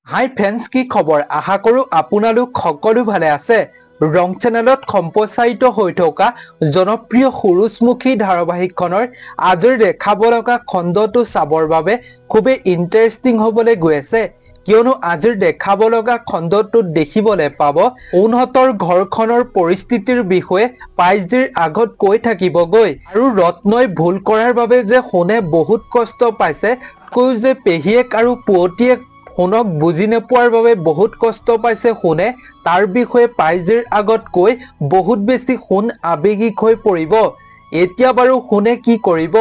হাই friends, কি খবৰ? আশা কৰোঁ আপোনালোক সকলো ভালে আছে। ৰং চেনেলত সম্প্ৰচাৰিত হৈ থকা জনপ্ৰিয় সূৰুযমুখী ধাৰাবাহিকখনৰ আজিৰ দেখাব লগা খণ্ডটো চাবৰ বাবে খুবেই ইণ্টাৰেষ্টিং হ'বলৈ গৈ আছে, কিয়নো আজিৰ দেখাব লগা খণ্ডটোত দেখিবলৈ পাব সোণহঁতৰ ঘৰখনৰ পৰিস্থিতিৰ বিষয়ে পাইজিৰ আগত কৈ থাকিবগৈ আৰু ৰত্নই ভুল কৰাৰ বাবে যে সোণে বহুত কষ্ট পাইছে, কৈ যে পেহীয়েক আৰু পুৱতিয়েক সোণক বুজি নোপোৱাৰ বাবে বহুত কষ্ট পাইছে সোণে, তাৰ বিষয়ে পাইজিৰ আগত কৈ বহুত বেছি সোণ আৱেগিক হৈ পৰিব। এতিয়া বাৰু সোণে কি কৰিব?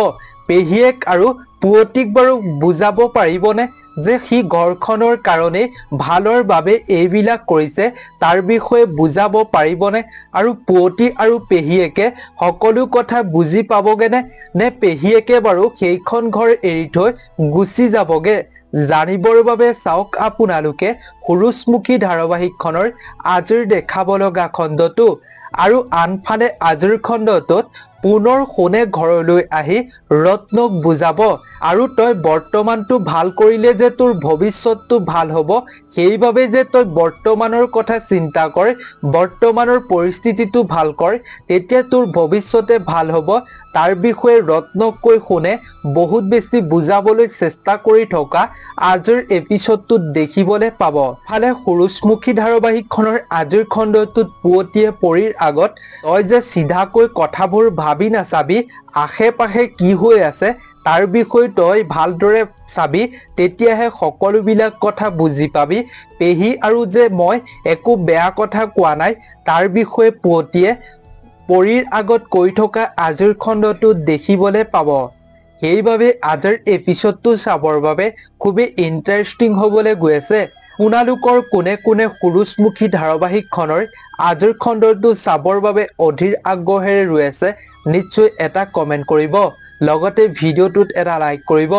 পেহীয়েক আৰু পুৱতিক বাৰু বুজাব পাৰিবনে যে সি ঘৰখনৰ কাৰণেই ভালৰ বাবে এইবিলাক কৰিছে, তাৰ বিষয়ে বুজাব পাৰিবনে? আৰু পুৱতি আৰু পেহীয়েকে সকলো কথা বুজি পাবগেনে, নে পেহীয়েকে বাৰু সেইখন ঘৰ এৰি থৈ গুচি যাবগে? জানিবৰ বাবে চাওক আপোনালোকে সূৰুযমুখী ধাৰাবাহিকখনৰ আজিৰ দেখাব লগা খণ্ডটো। আৰু আনফালে আজিৰ খণ্ডটোত পুনৰ সোণে ঘৰলৈ আহি ৰত্নক বুজাব আৰু তই বৰ্তমানটো ভাল কৰিলে যে তোৰ ভৱিষ্যতটো ভাল হ'ব, সেইবাবে যে তই বৰ্তমানৰ কথা চিন্তা কৰ, বৰ্তমানৰ পৰিস্থিতিটো ভাল কৰ, তেতিয়া তোৰ ভৱিষ্যতে ভাল হ'ব, তাৰ বিষয়ে ৰত্নক কৈ সোণে বহুত বেছি বুজাবলৈ চেষ্টা কৰি থকা আজিৰ এপিছডটোত দেখিবলৈ পাব। ফালে সূৰুযমুখী ধাৰাবাহিকখনৰ আজিৰ খণ্ডটোত পুৱতিয়ে পৰীৰ আগত তই যে চিধাকৈ কথাবোৰ ভাবি নাচাবি, আশে পাশে কি হৈ আছে তাৰ বিষয়ে তই ভালদৰে চাবি, তেতিয়াহে সকলোবিলাক কথা বুজি পাবি। পেহী আৰু যে মই একো বেয়া কথা কোৱা নাই, তাৰ বিষয়ে পুৱতিয়ে পৰীৰ আগত কৈ থকা আজিৰ খণ্ডটোত দেখিবলৈ পাব। সেইবাবে আজিৰ এপিছডটো চাবৰ বাবে খুবেই ইণ্টাৰেষ্টিং হ'বলৈ গৈ আছে। আপোনালোকৰ কোনে কোনে সূৰুযমুখী ধাৰাবাহিকখনৰ আজিৰ খণ্ডটো চাবৰ বাবে অধীৰ আগ্ৰহেৰে ৰৈ আছে, নিশ্চয় এটা কমেণ্ট কৰিব, লগতে ভিডিঅ'টোত এটা লাইক কৰিব।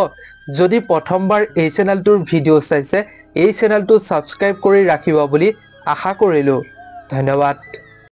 যদি প্ৰথমবাৰ এই চেনেলটোৰ ভিডিঅ' চাইছে, এই চেনেলটো ছাবস্ক্ৰাইব কৰি ৰাখিব বুলি আশা কৰিলোঁ। ধন্যবাদ।